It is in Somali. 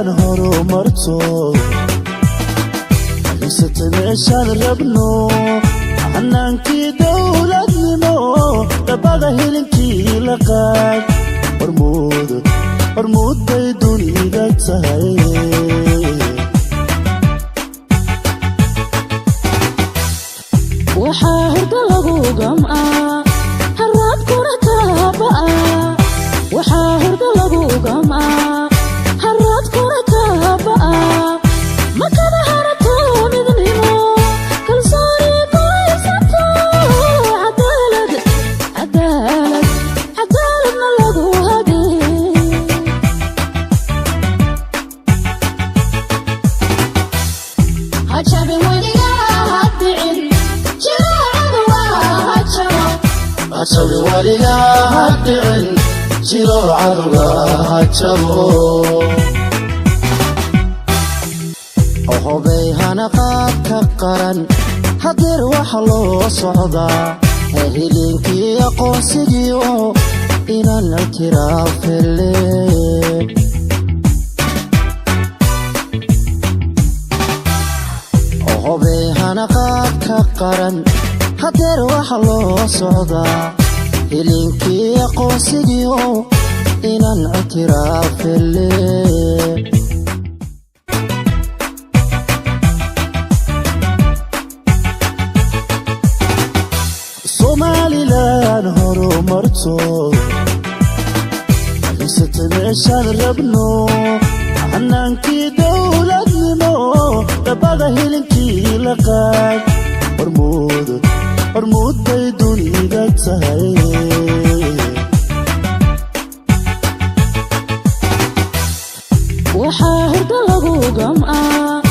Somalilan horumarto, haysata meeshaan rabno, hanaankii dowladnimo, dhabada hilinkii la qaad. Hormuud, hormuud bay dunida tahay. Waxaa hurdo lagu gam'aa, haraadkuna kaaba'a. Waxaa hurdo lagu gam'aa, haraadkuna kaaba'a. Markada harato midnimo, kalsooni ku haysato, cadaalad, cadaalad, cadaaladna lagu hage. Ha jabin weligaa, ha dhicin jiro cadowga, ha jabo. Ha jabin weligaa, ha dhicin jiro cadowga, ha jabo. Hobey hana qaadka qaran, hadeer waxa loo socdaa helinkii aqoonsigiio inaan ictiraafele. Hobey hana qaadka qaran, hadeer waxa loo socdaa helinkii aqoonsigiio inaan ictiraafele. Somalilan horumarto, haysata meeshaan rabno, hanaankii dowladnimo, dhabada hilinkii la qaad. Hormuud, hormuud bay dunida tahay. Waxaa hurdo lagu gam'aa.